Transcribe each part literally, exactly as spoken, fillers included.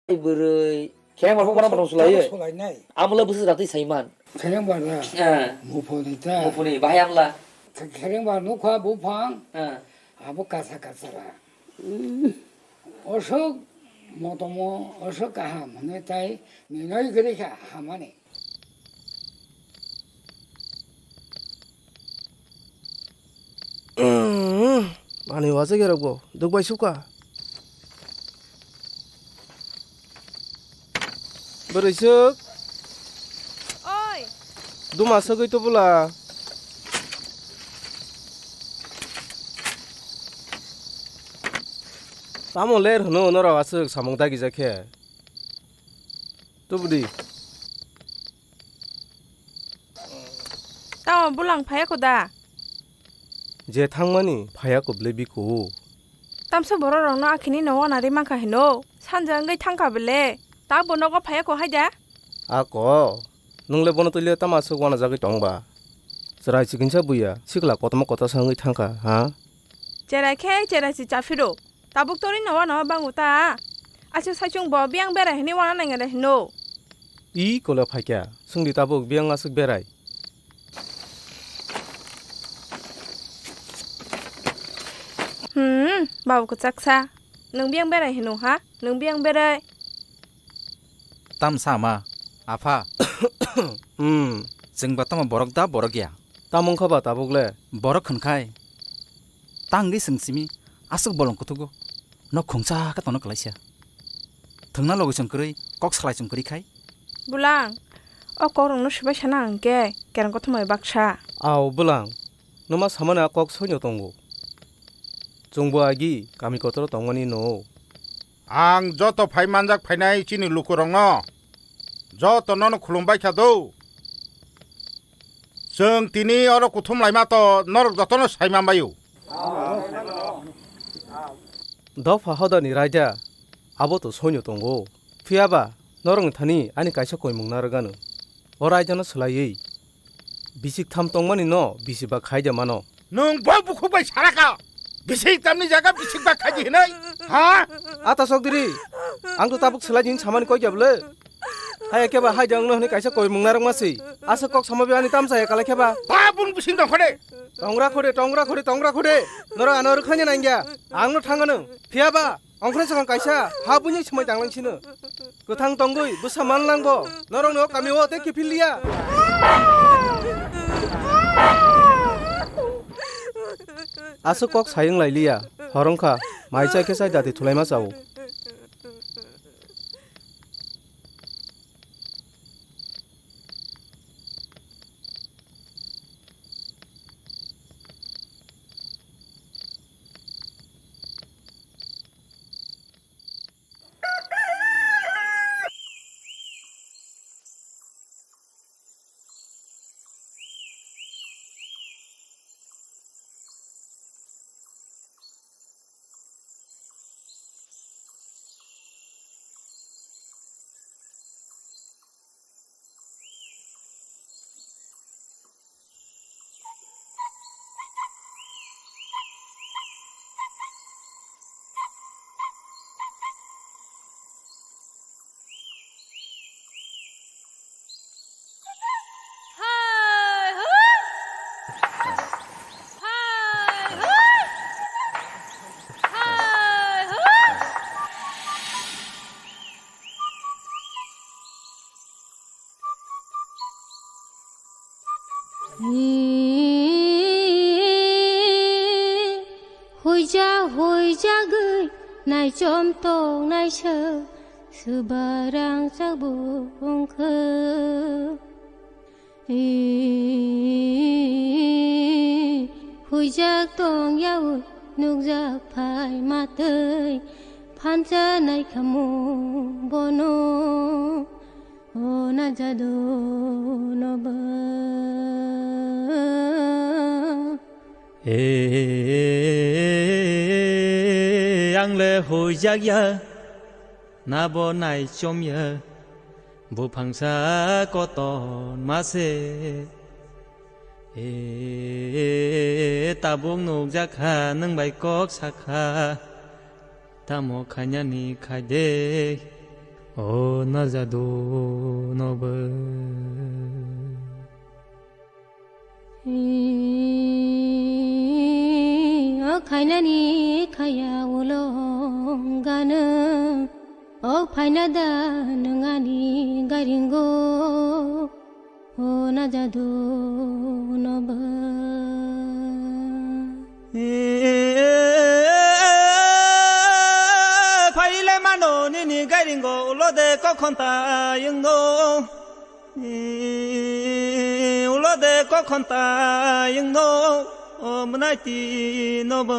Bwrwi. Khe ma phone bono sulai. Sulai nai. Amla bwswk ratwi saiman. Khereng bar da. Eh. Muphuni ta. Muphuni bahai amla. Khereng bar nukha buphang. Eh. Abo kasa kasa ra. Osok motomo osok kaham hwnwi tai ninoi kwrwi kha hamani. Umm, ani wajakrokbo dukbai suka. Bwrwisuk. Oi. Duma sagwi tubula. Tamo ler hwno norok aswk samung dagijak khe. Tubudi. Tamo bulang phaiya ko da? Je thangmani phaiya ko bwle biko. Tamsa borok rokno akhini no wana ri mankha hino. Sanja wngwi thangkha bwle. Ta bo nogo phaiya ko hai da? Ako, nwngle bono twile tamo aswk wana jagwi tongba? Chwrai chikinsa buya, sikla kotorma kotorsa wngwi thangkha, ha? Cherai khe cherai si chaphiro. Tabuk torino wana bango ta. Aswk saichung bo biyang berai hwnwi wana nangya da hino. I kole phaikya, swngdi tabuk biyang aswk berai. Hmm, babu kwchaksa. Nwng biyang berai hino ha? Nwng biyang berai. Tamsa ma, apha. Hmm. Chwng ba tamo borok da borok ya? Tamo wngkha ba tabuk le? Borok hwnkhai. Tangwi chwng simi aswk bolong kuthugo. Nok khungsa khe tono kwlaisa. Thwngna logwi chwng kwrwi, kok salai chwng kwrwi khai. Bulang, o kokrokno swbai sana hwnkhe kereng kothoma bai baksa. Ao bulang, nwma samani a kok soino tongo. Chwngbo agi kami kotoro tongmani no. Ang joto phai manjak phainai chini lukurokno, joto nono khulumbai kha do. Chwng tini oro kuthum laima to norok jotono sai manbaio. Dopha hodani raida abo to soino tongo. Phiya ba norokni thani ani kaisa koimung narwgano. O raidano swlaiwi bisik tham tongmani no bisi ba khai de mano. Nwng bo bukhuk bai sara kha. Bisik tamni jaga bisik ba khaidi hinai. Ha? Ata sok diri. Ang to tabuk swlai din samani koi kya bwle. Hai khe ba hai de wngno hwnwi kaisa koimung narwk ma si. Asa kok sama bi ani tamsa ya kala khe ba. Ba bun bising tong khode. Tongra khode, tongra khode, tongra khode. Norok ano rwkhanya nangya. Ang no thangano. Phiya ba. Ongkhorwi swkang kaisa ha buini swmai tanglang sino. Kwthang tongwi bwsa manlang bo. Norokni o kami o tei kiphil liya. Aswk kok sayung lai liya. Hor wngkha, mai chai khe chai dati thulaima chao. Huijak, huijagwi naichom tong naisa, swbarang chakbo wngkha. Huijak tong yaui nukjak phai matwi, phansa naikhamu bono. O na jadu no ba. E, ang le huijak ya, na bo naichom ya, buphang sa koton ma se. E, tabuk nukjak kha, nwng bai kok sakha, tamo khainani khai de. O najado nobo. O khainani khaya ulongano. O phaina da nwng ani garingo. O najado nobo. Phaile mano nini garingo ulode kokhonta yungno. Ulode kokhonta yungno, o mwnai twi nobo.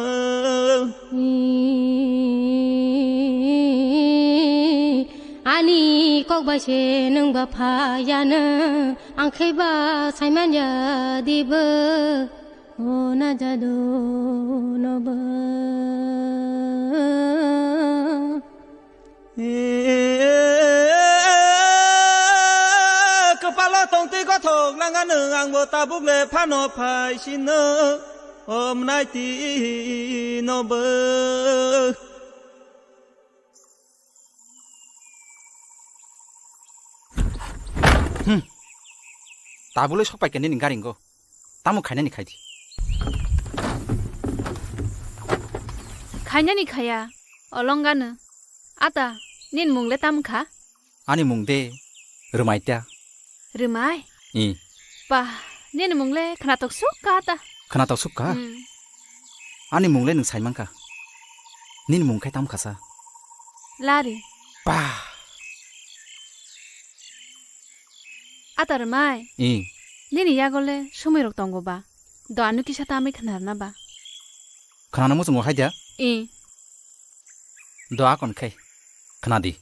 Ani kok bai se nwng ba phayano, ang khe ba saimanya dibo, o najado nobo. Kwpalo tongtwi gothok nangano, angbo tabuk le phano phai sino, o mwnai twi nobo. Hmm. Tabuk le sok pai khe nini garingo. Tamo khainani khai di. Khainani khaya, olongano. Ata, nini mung le tamo kha? Ani mung de Rwmai ta. Rwmai? I. Pa, nini mung le khwnatok suk kha ta. Khwnatok suk kha? Hmm. Ani mung le nwng sai man kha. Nini mung khai tamo kha sa? Lari. Pa. Ata Rwmai. I. Nini yago le somoi rok tongo ba? Do ano kisa tamwi khna rwna ba? Khna no muchungo hai da? I. Do akon khai. Khna di.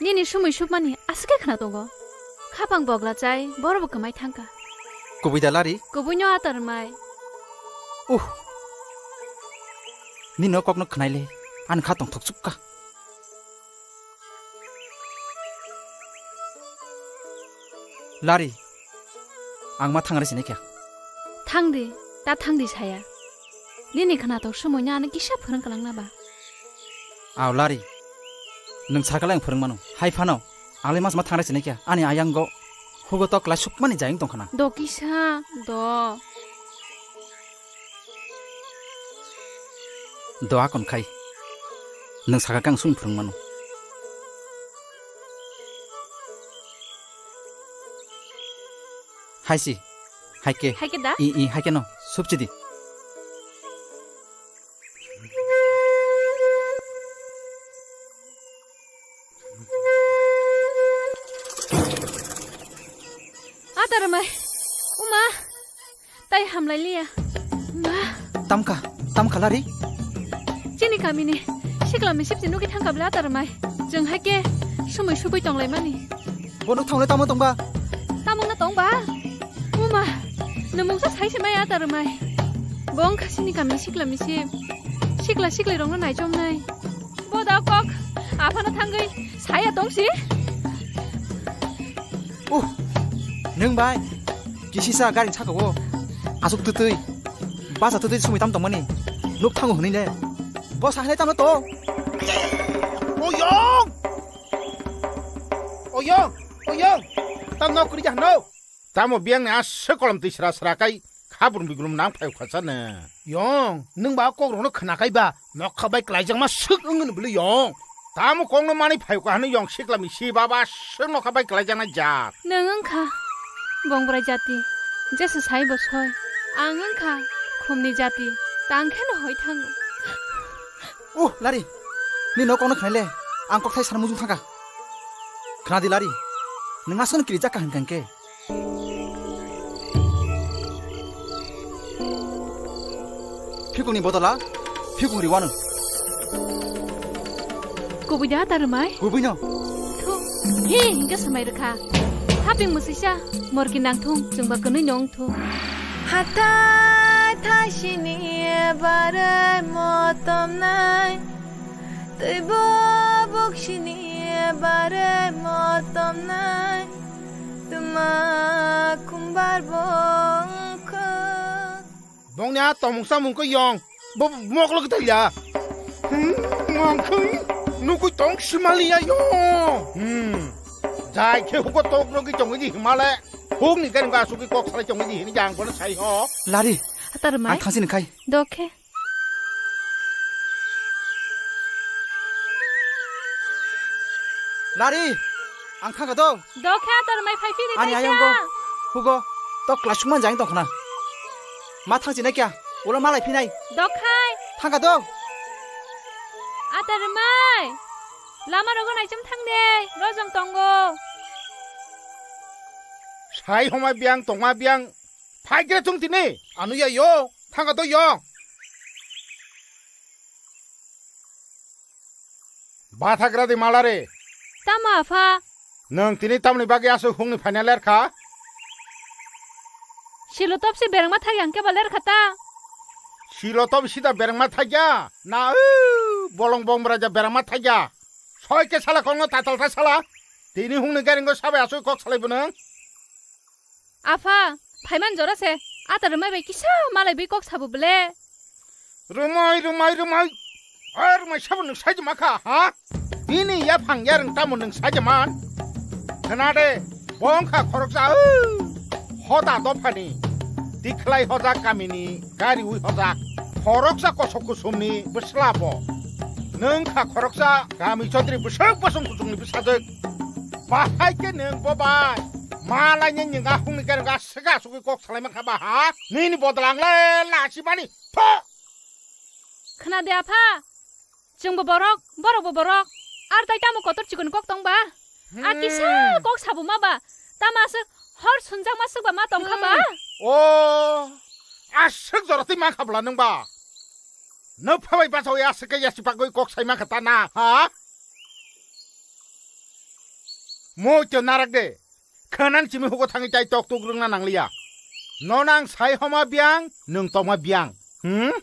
Nini sumui supmani aswk khe khwna tongo. Khapang bogla chai, borok bo kwmai thangkha. Kubui da Lari? Kubui no Ata Rwmai. Uh. Nini o kokno khwnai le, ani kha tongthok chuk kha. Lari, ang ma thangre sini kya? Thangdi, ta thangdi saya. Nini khwnatok sumoino ano kisa phwrwng kwlangna ba? Aw Lari, nwng sakale ang phwrwng mano. Hai phano, ang le mas ma thangre sini kya? Ani ayang go, hugo tok lai sukmani jayeng tong khana. Do kisa, do. Do akon khai. Nwng saka kang sung phwrwng mano. Hai si, hai ke. Hai ke da? I, i, hai ke no. Sup chidi. Ata Rwmai. Uma. Tai hamlai liya. Ma. Tamkha, tamkha Lari? Chini kamini sikla misip si nugi thangkha bla Ata Rwmai. Jwng hai ke sumui subui tonglai mani. Bono thangle tamo tongba? Tamo na tongba? Uma. Nwng mungsa sai se mai Ata Rwmai. Bong khasini kamini sikla misip. Sikla sikli rongno naichomnai. Boda kok, aphano thangwi saya tongsi. Uh, nwng bai kisisa gari saka o asuk twtwi, basa twtwi sumui tam tongmani nuk thango hwnwi le. Bo sahnai tamo to. Oyong! Oyong! Oyong! Tam nok kri jahno. Tamo biyang ni aswk kolom twi sra sra kai kha brum bigrum nang phai kha sa ne. Yong, nwng ba kok rokno khna kai ba, nokha bai klai jak ma swk wng ni bwlwi yong. Tamo kok no mani phai kha hwnwi yong sikla mi si baba aswk nokha bai klai jak nai jak. Nwng wng kha bong bwrai jati, jesa sai bo soi. Ang wng kha khumni jati, tang khe no hoi thango. Uh, Lari, ni nok kok no khnai le, ang kok thai sana mujung thang kha. Khna di Lari, nwng aswkno kirijak kha hwnkha hwnkhe? Phikungni bodola phikung riwano. Kubui da ta rwmai? Kubuino. Thu, he hingke swmai rwkha. Haping mwswisa, morki nangthung, chwngba kwnwi nong thung. Hatai thaisini bare motomnai. Twibo buksini bare motomnai, tuma khumbar bongkha. Bongni a tomung samung khe yong, bo moklo khe thaiya. Hmm, mangkhung, nukui tong simaliya yo. Hmm, jai khe huko tok logi chongwi di himale. Hukni gani ba suki kok salai chongwi di hini jang bono sai ho. Lari, Atar mai. Ang thangsi nang khai. Dokhe. Lari, ang thangka do. Dokhe atar mai phai phini. Ani thaisa. Ayang go. Hugo, to class man jang tongkhna. Ma thangsi na kya? Ulo malai phinai. Dokhai. Thangka do. Atar mai. Lama rogo naichum thang de. Rojong tongo. Sai homa biang tongma biang. Phai kre chung tini. Anu ya yo. Thangka do yo. Bathagra di malare. Tamo apha? Nwng tini tamni bagwi aswk hungni phaina lerkha? Silotop si berengma thagi ang keba lerkha ta. Silotop sida berengma thagya? Na, u, bolong bong braja berengma thagya. Soi ke sala kongno tatal ta sala. Tini hungni garingo sabai aswk kok salai bo nwng? Apha, phaiman jora se, ata rwmai bai kisa malai bai kok sabo bele. Rwmai, rwmai, rwmai. Oi, rwmai sabo nwng saijama kha, ha? Bini yaphang yarwng tamo nwng saijaman? Khna de, bo wngkha khoroksa, o, hoda dophani, tikhlai hojak kamini, gari ui hojak. Khoroksa kosok kusumni bwsla bo. Nwng kha khoroksa kami chodri bwswk bosong kuchukni bwsajwk. Bahai khe nwng bo bai. Malai ni nwng a hungni gari ga swka swkwi kok salai mankha ba ha? Nini bodol ang le lachimani. Pho! Khna de apha. Chwng bo borok, borok bo borok. Ar tai tamo kotor chikon kok tong ba? A kisa kok sabo ma ba? Tamo aswk hor sunjak ma swk ba ma tong kha ba? Hmm. O, aswk jora twi mankha bwla nwng ba? Nwng phabai bachawi aswk khe yasi bagwi kok sai mankha ta na, ha? Moi to narak de. Khanan chimi hugo thangwi tai tok tuk rwngna nangliya. Nono ang sai homa biyang, nwng tongma biyang. Hmm?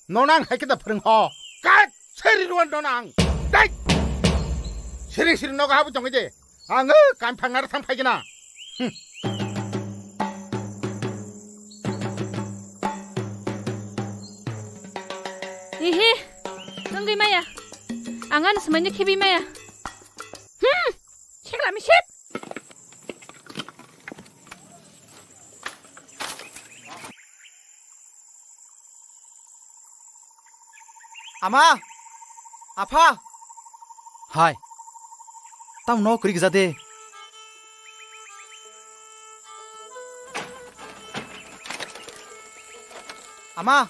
Nono ang hai khe da phwrwng ho. Kat seri ruan nono ang. Dai! Siri siri nogo habwi tongwi de. Ang o kam phangna thang phai gana. Hmm. Ihi, tongwi maya. Ang ano smaino khibi maya. Hmm. Sikla misip. Ama! Apha! Hai. Tamo no kwrwi gija de. Ama!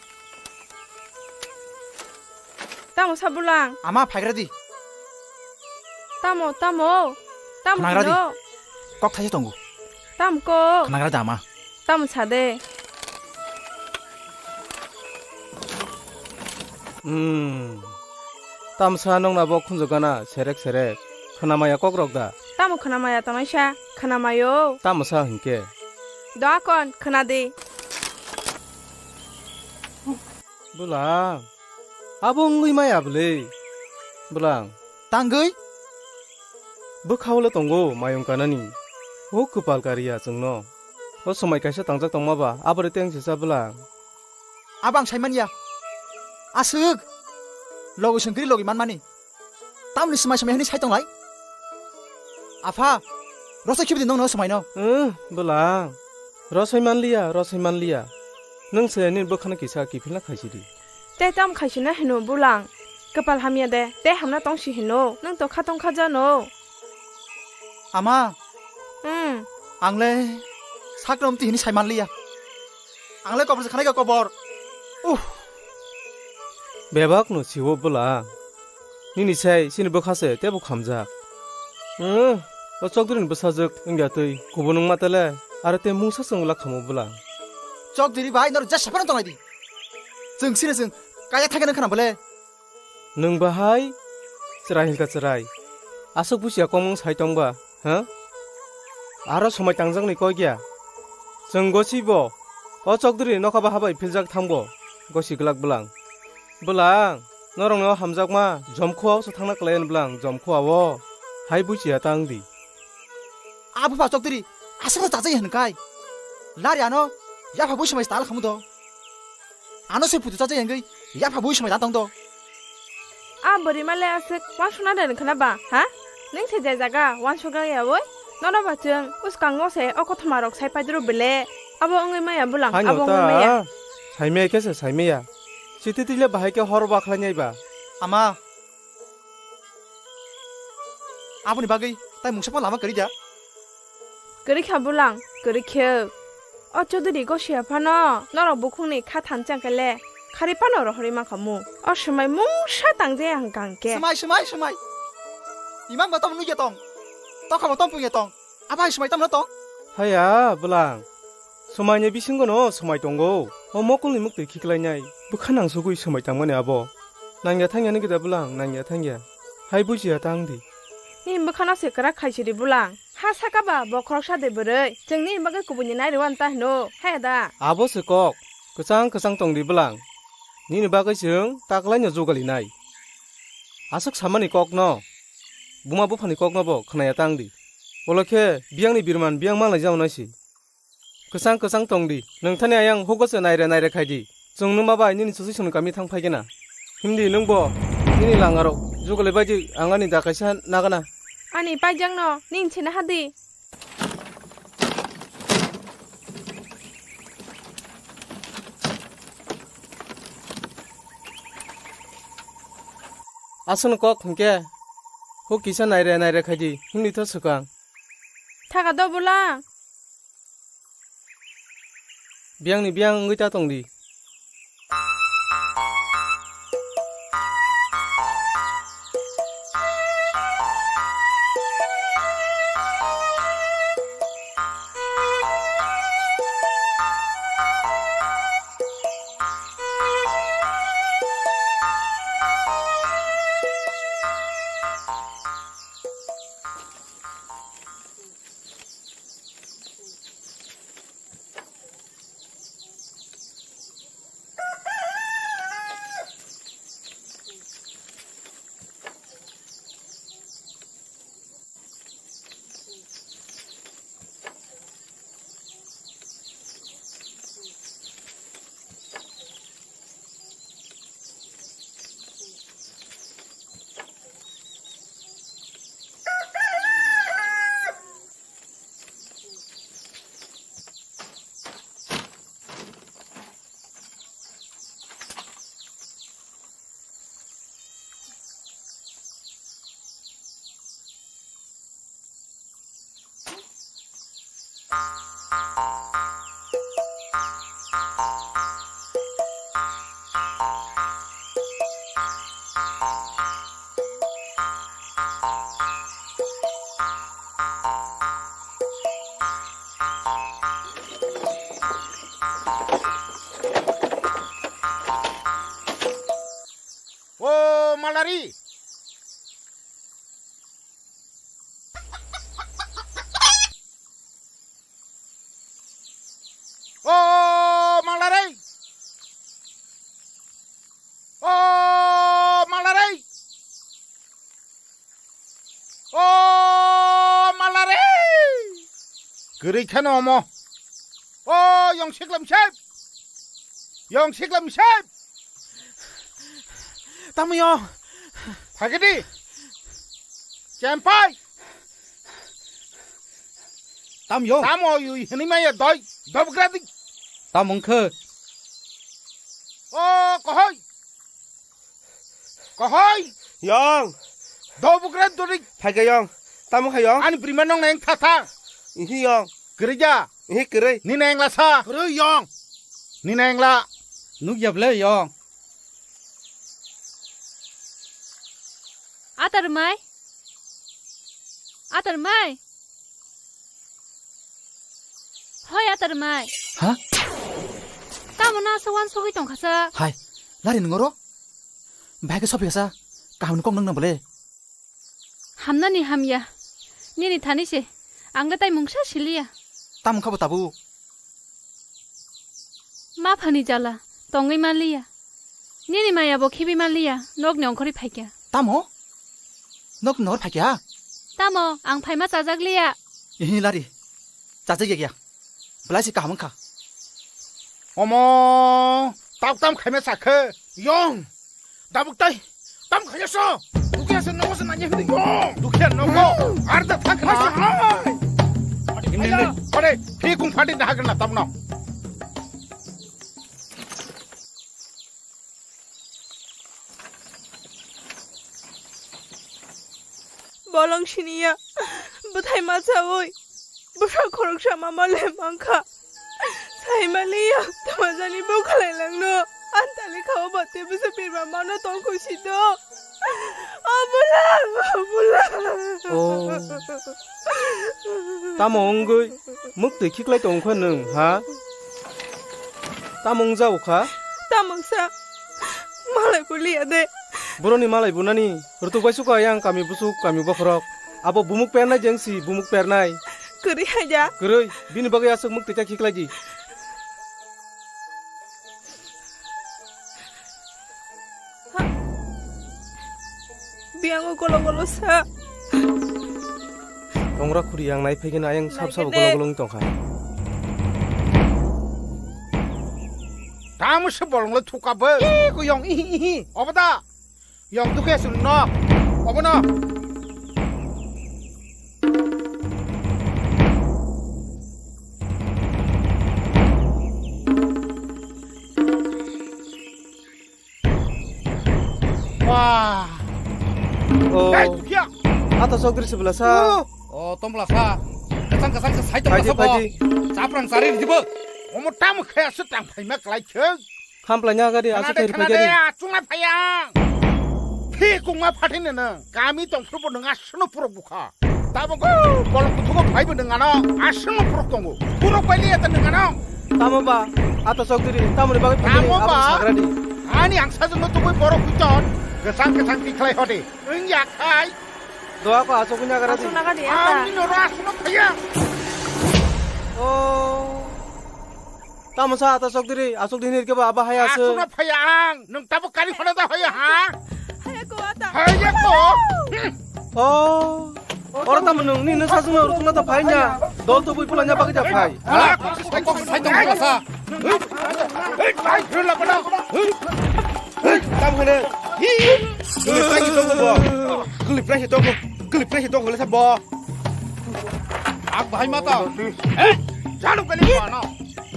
Tamo sa bulang? Ama, phaigra di. Tamo, tamo? Tamo khnagra di. Hino? Kok thaisa tongo. Tamo kok? Khnagra da, ama. Tamo sa de. Hmm. Tamo sa nongna bo khunju gana serek serek. Khna maya kok rok da. Tamo khna maya tongnaisa? Khna mayo. Tamo sa hinkhe? Do akon, khna di. Bwlang, abo wngwi maya bwle? Bwlang. Tangwi? Bwkhao le tongo mayung kanani. O kwpal kariya chwngno. O swmai kaisa tangjak tongma ba, aboni tei wngse cha bwlang. Abo ang sai manya. Aswk. Logi sengkri logi manmani. Tamni swmai swmai hwnwi sai tonglai? Apha, rosai khibi di nongno swmaino. Wng, bwlang. Rosai manliya, rosai manliya. Nwng se nini bwkhano kisa kiphilna khaisidi. Tei tam khaisina hino bwlang. Kwpal hamya de, tei hamna tongsi hino. Nwng to kha tong kha jano. Ama. Hmm. Ang le sakno amtwi hini sai manliya. Ang le kobor se khanai kha kobor. Uh. Bebak no siwo bwla. Nini sai sini bwkha se tebo khamjak. Hmm. O Chokdiri ni bwsajwk wngya twi kubun wngma tele, aro tei mungsa chwng wla khamu bwlang. Chokdiri bai norok jesa phano tongnai di. Chwng sini chwng kaya thangya nang khana bole. Nwng bahai chwrai hinkha chwrai. Aswk busia kongmung sai tongba, ha? Aro somai tangjakni kok ya. Chwng gosibo o Chokdiri ni nokha baha bai philjak thangbo, gosi glak bwlang. Bwlang, norokno hamjakma jomkhua o se thangna kwlai ani bwlang, jomkhua o. Hai busia tang di. A bupha Chokdiri, aswkno chajai hwnkai. Lari ano, yapha bui somai tal khamu do. Ano se phutu chajai hwngwi, yapha bui somai tal tong do. A bwrwi male aswk wansukna de khna ba, ha? Ning se je jaga wansukna yawi? Nono ba chwng uskango se o kothoma rok sai paiduru bele. Abo wngwi maya bwlang, Haino abo wngwi maya. Ta, saimaya khe se saimaya. Chiti tile bahai khe hor bakhlai nai ba. Ama, Aboni bagwi tai mungsa phano lama kwrwi da? Kwrwi kha bwlang, kwrwi khe. O Chaudhary gosiya phano norok bukhukni kha thanchang khe le khari phano rohorwi mankha mu. O swmai mungsa tang je ang kang khe. Swmai, swmai, swmai. Imang ba tamo nugya tong. Tokha bo tong pungya tong. Abo hai swmai tamo tong? Haya, bwlang. Swmaini bisingo no swmai tongo. O mokolni muktwi khiklainai. Bwkha nangsugwi swmai tangmani abo. Nangya thangya ni gida bwlang, nangya thangya. Hai bujiya tang di. Nini bwkhano se kwrak khai sidi bwlang. Ha saka ba bo khoroksa de bwrwi. Chwng nini bagwi kubuni nai rwna ta hino. Haya da. Abo se kok. Kwchang kwchang tong di bwlang. Nini bagwi chwng taklaino jugali nai. Aswk samani kokno. Buma buphani kokno bo khwnaya tang di. Ulo khe biyangni birman biyang manglai jao naisi. Kwchang kwchang tong di. Nwng thani ayang hugo se naire naire khai di. Chwng nwma bai nini susi sunu kami thang phai gana. Himdi nwng bo nini langarok jugali bai di, ang ani da kaisa nagana. Ani paijakno nini sina hadi. Aswkno kok hwnkhe huk kisa naire naire khai di, himdi tho swkang. Thaga do bwla. Biyangni biyang wngwi ta tong di. O Malari! O Malari! O Malari! O Malari! Kwrwi kheno omo. O yong siklam sep. Yong siklam sep. Tamo yong. Phagidi. Chempai. Tam yong. Tamo yui hini maya doi. Dobgradi. Tam wngkhe. O kohoi. Kohoi. Yong. Dobugre duri. Phaikha yong. Tamo kha yong. Ani brima nong neng tha tha. Ihi yong. Kwrwi ja. Ihi kwrwi. Ni neng la sa. Kwrwi yong. Ni neng la. Nuk yable yong. Atar mai. Atar mai. Hoi, atar mai. Ha? Tamo na sa wan sogwi tongkha sa? Hai, lari nungoro? Bahai khe sophi sa, kaham ni kok nung nang bole. Hamnani hamya. Nini thani se. Ang le tai mungsa siliya. Tamo kha bo tabu? Ma phani jala. Tongwi manliya. Nini maya bo khibi manliya. Nokni ongkhorwi phaikya. Tamo? Nokni ongkhor phaikya? Tamo, ang phaima chajak liya. Ihi lari. Chajak ya kya? Belai se kaham wngkha. Omo, tabuk tam khaima sakhe, yong. Tabuk tai, tam khaima so. Dukhiya se nogo se nanya hindi yong. Dukhiya nogo, arda thak na. Hindi, hindi. Ore, phi kung phati na hagna tabno. Bolong siniya, bwthai machawi, bwsa khoroksa mama le mankha. Saimaliya, tamajani bokhalai langno. Antali khao bate bwsa pirma mano tongkhu sito. O bula, o bula. Oh. Tamo wngwi muktwi khiklai tongkha nwng, ha? Tamo wngjago kha? Tamo wngsa. Malai bo liya de. Boroni malai bunani rutuk bai suka yang kami busuk, kami bokhorok. Abo bumuk pernai jengsi, bumuk pernai. Kwrwi hai da. Kwrwi, bini bagwi aswk muktwi khe khiklai di. Biyango golo golo sa. Tongra khuri yang nai phai khe ayang sab sab golo golo wng tongkha. Tamo se bolong le thuka bo. Ih, ko yong, ihi, ihi. Obo da. Yong dukhe sung no. Obo no. Wah. Oh. Hei, dukhiya. Ata sokdri se belasa. Oh. Oh, tong belasa. Kesang, kesang, kesai tong belasa bo. Phaidi, phaidi. Chaprang sari di bo. Omo tam khe asu tang phaima klai khe. Khamplaina gari asu thai phai gari. Achunga phaya. Phi kungma phathini nang. Kami tong phuru bo nang asno purok bukha. Tabo go, bolong kuthugo phaibo nwng ano aswkno purok tongo. Purok pailiya ta nwng ano. Tamo ba, ato chokdiri, tamoni bagwi phaikhani tamo ba, aboni sagrani. Ani ang sajwkno tubui borok huiton, kwchang kwchang tikhlai hode. Wng ya khai. Doa ko aswk wngya gara di. Aswk naga di, ata. Ang nino ro aswkno phaiya. Oh. Tamo sa ata chokdiri, aswk dini rikebo aba hai aswk. Aswkno phaiya ang, nwng tabo kari khona da hoya ha? Haya ko ata. Haya ko. Hmm. Oh. Oro tamo nwng nini sajwkno rwchukna ta phai nya. Dol tubui pulanya bagwi da phai. Hala, sai tong, sai tong, sa. Hey, hey, hey, hey, hey, hey, tam hene. Hi. Kuli price tong bo. Kuli price tong bo. Kuli price tong bo le sa bo. Ak bahai mata. Eh, jalo kali mana?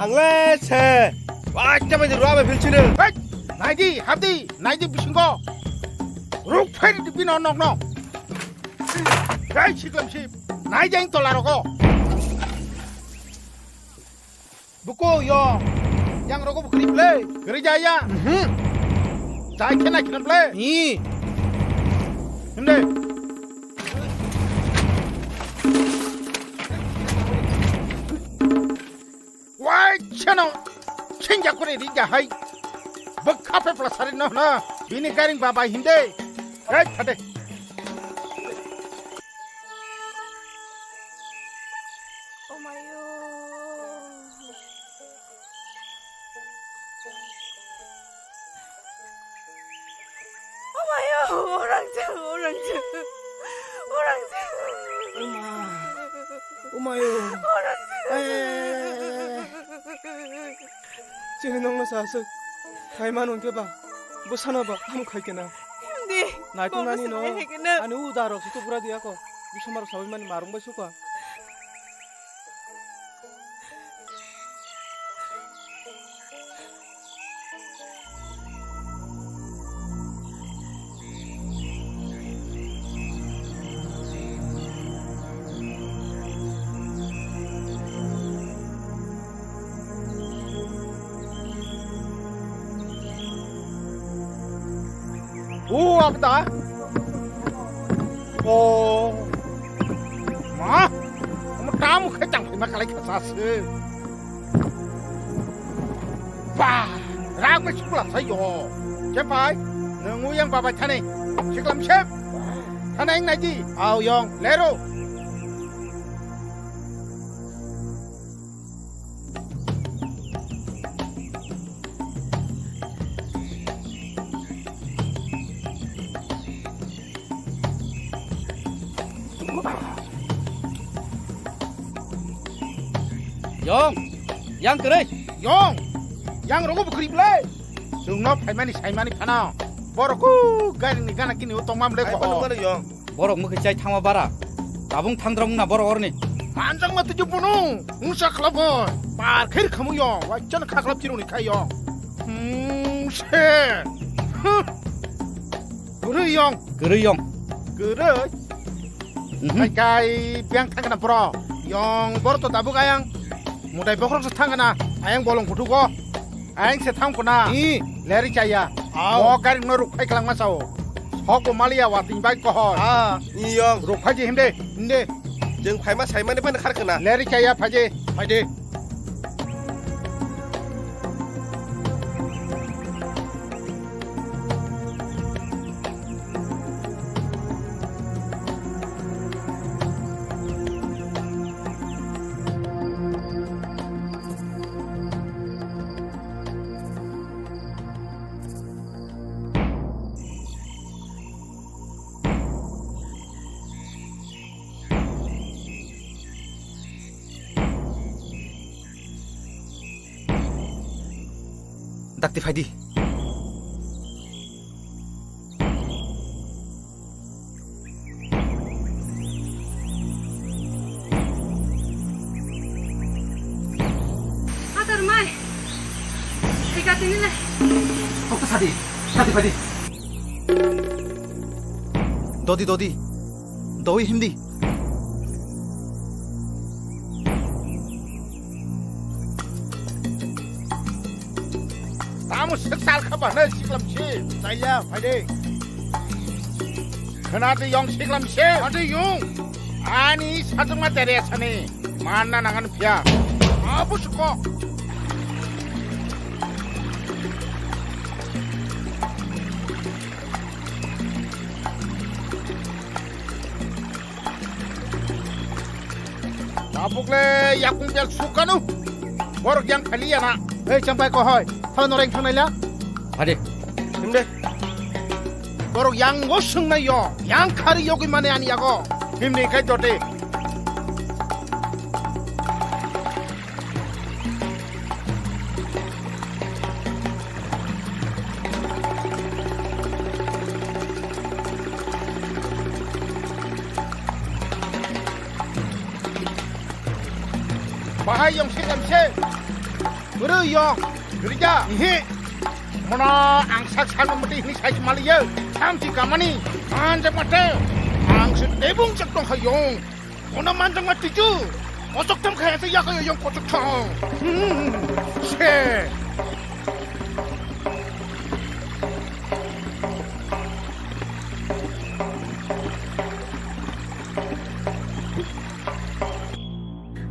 Ang le se. Wah, kita bai ruwa bai bilchino. Hey, naidi, habdi, naidi bisingo. Ruk phai di pino nok nok. Hei, siklam sip. Nai jeng tola rogo. Buko yo. Yang rogo bukri ble. Geri jaya. Mhm. Jai kena kena ble. Ni. Hinde. Wai chano. Chinja kore ri jahai. Bukha pe plasari no na. Bini garing babai hinde. Hei, thade. Omayo. Omayo, orang jeng, orang jeng. Orang jeng. Oma. Omayo. Orang jeng. Eh. Chini nongno sa aswk. Thai man hwnkhe ba. Bwsano ba ham khai kena. Himdi. Naitung nani no. Ani u darok sutu pura diya ko. Bisomar sabai mani marung bai suka. O abda. O. Ma. Omo tam khe tang phima kalai khasa se. Ba, rak bai sikla sai yo. Che pai, nung uyang babai thani. Siklam sep. Thani ang nai di. Au yong, lero. Yong, yang kwrwi. Yong, yang rogo bwkrwi ble. Chwngno phaimani saimani phano. Borok ku gari ni gana kini o tongma mle ko. Borok mukhe chai thangma bara. Tabung thangdrong na borok orni. Manjak ma tuju bunu. Ungsa khlabo. Par khair khamu yong. Waichon khaklap chiruni khai yong. Hmm, se. Huh. Kwrwi yong. Kwrwi yong. Kwrwi. Mhm. Kai kai biang thangkana bro. Yong bor to dabuk ayang. Mutai bokrok se thangkana. Ayang bolong kutuko. Ayang se thangkona. I. Leri chaya. Au. Mo gari no ruk phai klang ma sao. Sok bo maliya wa tin bai kohor. Ah, i yong. Ruk phai je himde. Himde. Jeng phai ma sai mane phai khar kana. Leri chaya phai je. Phai de. Dakti phaidi. Atar mai. Ega tini le. Kok sadi. Sadi phaidi. Dodi, dodi. Doi himdi. Tamo sik sal kha ba na siklam si. Chaya, phaide. Khana de yong siklam si. Ade yong. Ani sajung ma tere sani. Manna nangan phia. Abu suko. Tabuk le yakung bel sukanu. Borok yang khali ya na. Hei, champai ko hoi. Thalo noreng thangnai la. Hadi. Himde. Borok yang go swngnai yo. Yang khari yogwi mane ani yago. Himni khai jote. Bahai yong siklam se. Bwrwi yong. Rija. Ihi. Mono ang sak sak mati hini sai maliya. Samti kamani. Manjak mate. Ang se tebung chak tong kha yong. Ono manjak ma tiju. Kosok tam khaya se yaka yong kosok thong. Hmm, se.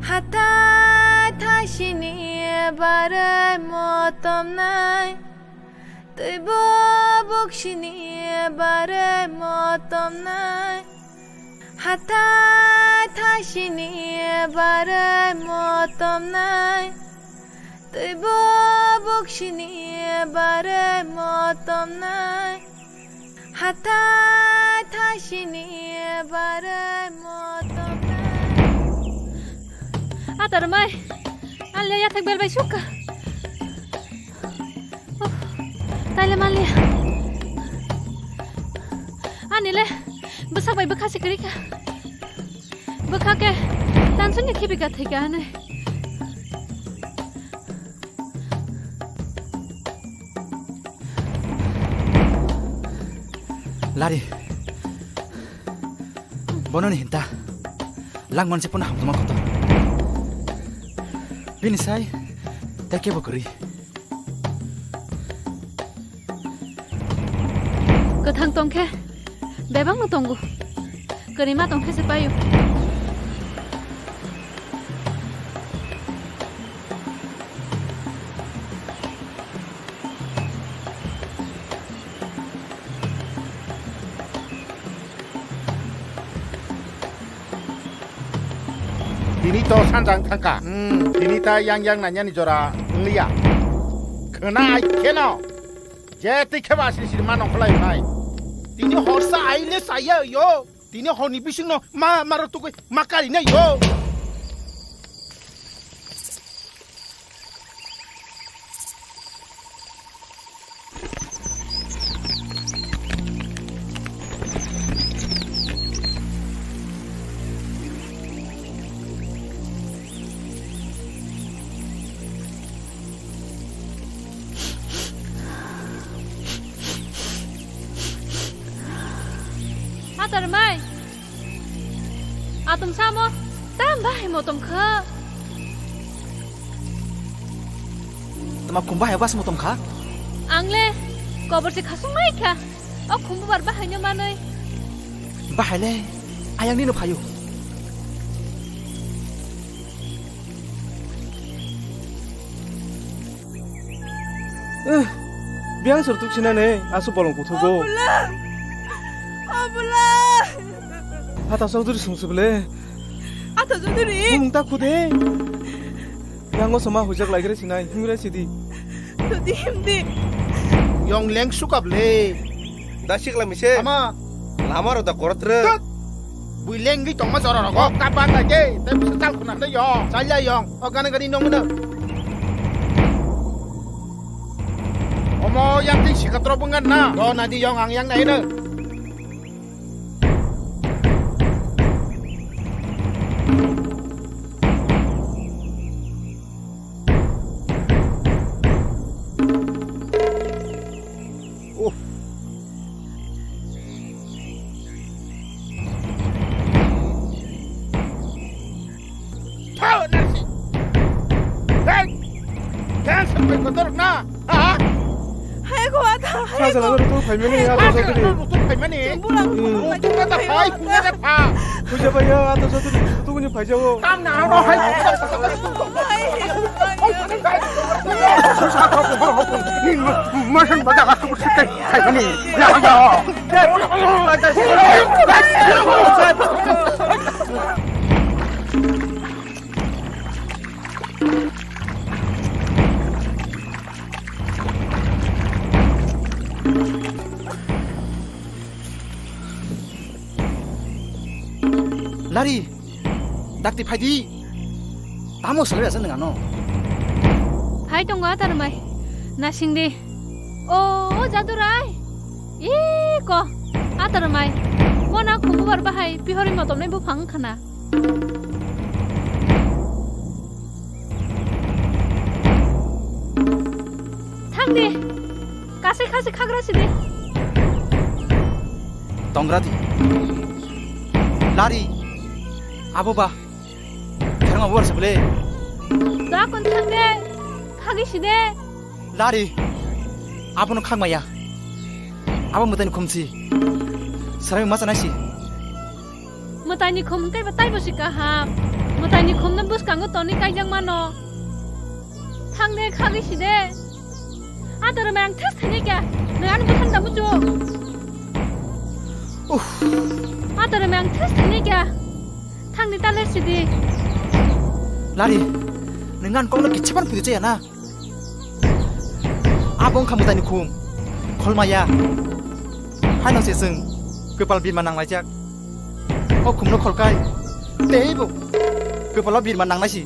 Hathai thaisini bare motom nai. Twibo buksini bare motom nai. Hathai thaisini bare motom nai. Twibo buksini bare motom nai. Hathai thaisini bare motom nai. Atar mai. Alia yathak bel bai sukha. Taile manliya. Ani le bwsak bai bwkha se kwrwi kha. Bwkha khe tansukni khibi kha thwi kha hinwi. Lari. Bononi hinta. Langmon se pono hamtoma kotor. Bini sai tei kebo kwrwi. Kwthang tongkhe bebakno tongo. Kwrwima tongkhe se paio. Tini to sanjang thangkha. Hmm, tini ta yang yang nanyani jora wngliya. Khwnai kheno. Je twi kheba asli siri ma nongkholai wnai. Tini horsa aile saya yo. Tini horni bisingno ma maro tukui ma kari nai yo. Atar mai. Atum samo tam bahai motom kha. Tama khum bahai bas motom kha? Ang le kobor se khasung mai kha. O khum bubar bahai no manoi. Bahai le ayang nino phayo. Eh, biyang sor tuk sinane asu bolong kuthugo. Abula! Abula! Hata sokduri sungsubule. Ata joduri. Mung ta khude. Yango sama hujak lagre sinai, hingre sidi. Jodi himdi. Yong leng sukable. Da sikla mise. Ama. Lama ro da korot re. Tut. Bui lengwi tongma jora rogo. Kok kapan lagi. Tei bisa tal khuna tei yong. Salya yong. O gana gani nong mena. Omo yang tei sikatro bungan na. Do nadi yong ang yang nai na. Uff. Thao, nasi. Hei! Cancer bai kotor na. Ha? Hai ko ata, hai ko. Sajala ro tu phaimani ya, sajala ro tu phaimani. Bulang, hmm, bulang, tu kata phai, tu kata pha. Puja bhaiya, ato satu tu ni phai jao. Tam na ro hai. Hai. Ni ma san baja ka tu sitai phaimani. Ya ya. Lari, dakti phaidi. Tamo salai asa nang ano. Phai tongo atar mai. Nasing di. O, o Jadurai. Iko, atar mai. Mona khumbubar bahai pihori motom nai buphang khana. Thang de. Kasai khasi khagra si de. Tongra di. Lari. Abo ba. Therma bubar se bole. Da kon thang de. Khagi si de. Lari. Abono khagmaya. Abo mwtaini khumsi. Sarai ma chanai si. Mwtaini khum hwnkhe bo taibo se kaham. Mwtaini khumno bwskango tonwi kaijak mano. Thang de khagwi si de. Ator mai ang thas thainai kya. Nang ani bwthang da muchung. Uff. Ator mai ang thas thainai kya. Thang de taler si di. Lari. Nang ani kokno kichhapan phuichaya na. Abo wngkha mwtaini khum, kholmaya. Haino se chwng kwpal birma nanglaijak. O khumno kholkai teibo kwpalo birma nangnai si.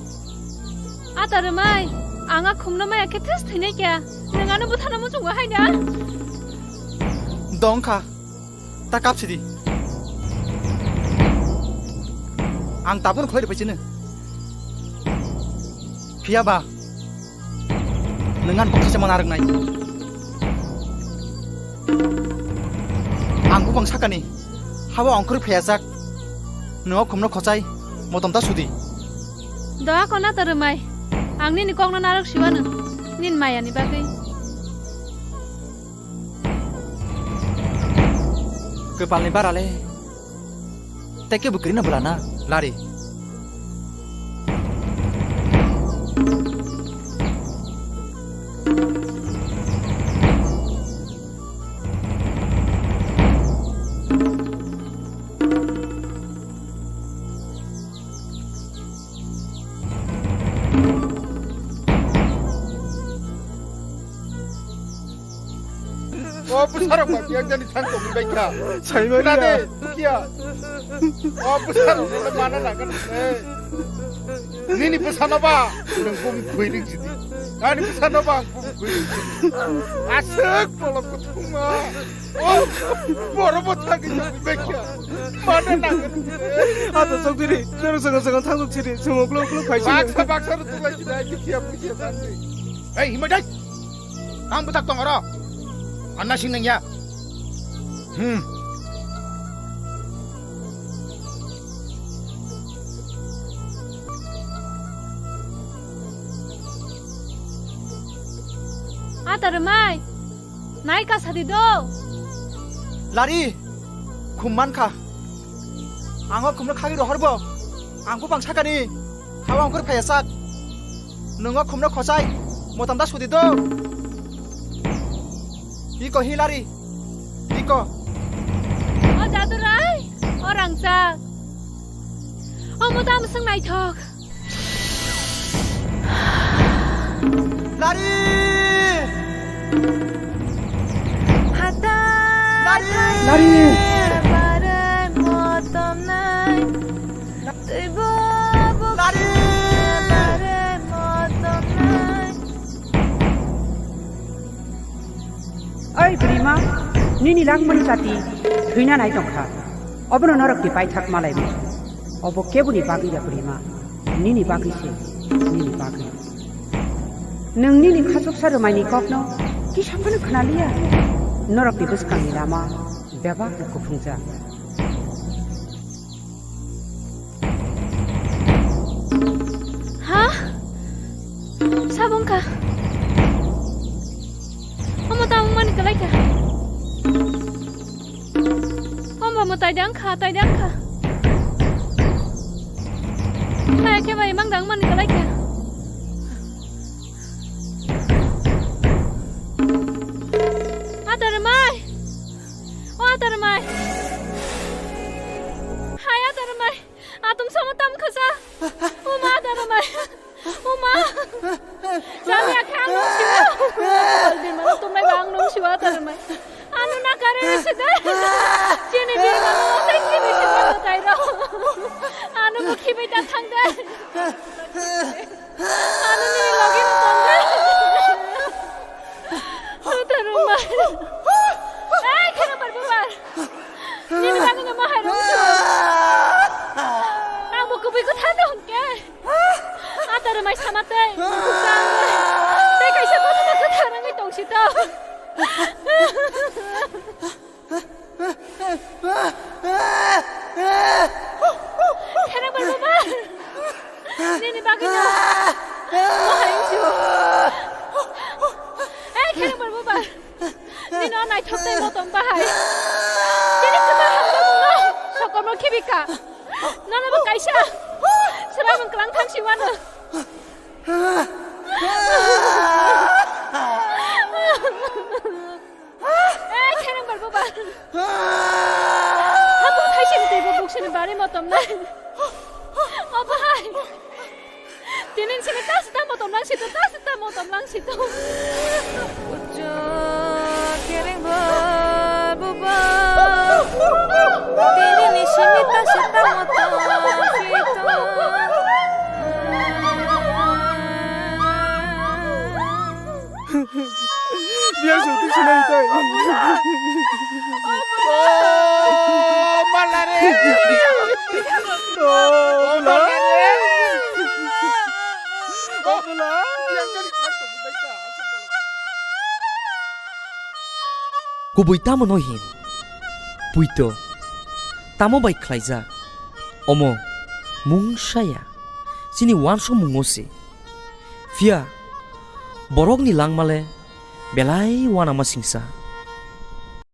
Ata rwmai, ang a khumno maya khe thas thwinai kya. Nwng ano bwthano muchungo haina? Dong kha. Ta kap sidi. Ang tabuk khlai rwphai chini. Phiya ba nwng ani koksa mana rwngnai. Ang bupang sakani habo ongkhorwi phiyajak. Nwng o khumno khochai motom ta sudi. Doa kona ta rwmai. Ang nini kokno narwk siwano. Nini mayani bagwi. Kwpalni bara le. Tei kebo kwrwino bwla na, Lari. Bwsarok ba biyang jani thang tongwi bai kha. Saimanya. Khna de, bukhiya. O bwsarok no mana nangani. Nini bwsano ba nwng bum khoi ring sidi. Ani bwsano ba ang bum khoi ring sidi. Aswk bolok kuthuma. O boro bo thangwi tongwi bai kha. Mana nangani. Ato chokdiri, norok saka saka thang chok sidi. Sumo klo klo khai sidi. Baksa baksa ro tulai sidi. Ai bukhiya bukhiya thangwi. Ei, himai dai. Ang bwthak tong oro. Anna sing nang ya. Hmm. Atar mai. Nai ka sadi do. Lari. Khum man kha. Ang o khumno khagwi rohor bo. Ang bupang sakani. Hawa ongkhor phaiya sak. Nwng o khumno khosai. Motom da sudi do. Iko hi lari. Iko. O Jadurai, o Rangchak. Omo tamo swng naithok. Lari! Hatai Lari! Lari! Bare motom nai. Twibo bukhe Lari! Bare motom nai. Oi bwrwima, nini langmani jati thwina nai tongkha. Obono norokni paithak malaibo. Obo keboni bagwi ya bwrwima, nini bagwi se, nini bagwi. Nwng nini khachuksa rwmaini kokno kisa phano khwnaliya. Norokni bwskangni lama bebak kuphungjak. Ha? Sabong ka? Omo ta wngmani kwlai ka? Omo mo taidang kha, taidang kha. Kaya khe bai mang dang mani kwlai ka? Atar mai. O Atar mai. Hai Atar mai. Atum sama tam khasa. O ma Atar mai. O ma. Jami akhe ang nung siwa. Birma nung tumai ba ang nung siwa Atar mai. Anu na kare sida. Chini birma nung tai khibi sida tai ro. Anu bo khibi ta thang dai. Ano nini logi no tongo. Atar mai. Ai, kheno barbo bar. Nini bagwi no mahai rong. Ang bo kubui ko thando hongke. Atar mai sama tei. Tei kaisa kothoma kwthar wngwi tongsi to. Kherang bai baba. Nini bagwi no. Mohai wngsu. Eh, kherang bai baba. Nini o naithok tei motom bahai. Tini kwtal hamjakmung no. Sokomno khibika. Nono bo kaisa. Swraimung kwlang thang siwano. Eh, kherang bar baba. Habu thaisini teibo buksini bari motom nai. O bahai. Tinin sini tas ta motom lang situ, tas ta motom lang situ. Ujo kherang bar baba. Tinin sini tas ta motom situ. Biar suatu sunai tai. Oh, malare. Oh, malare. Oh, bela. Kubui tamo no hin? Puito. Tamo bai khlaijak? Omo mungsaya. Chini uansukmungo se. Phiya borokni langmale belai uanama singsa.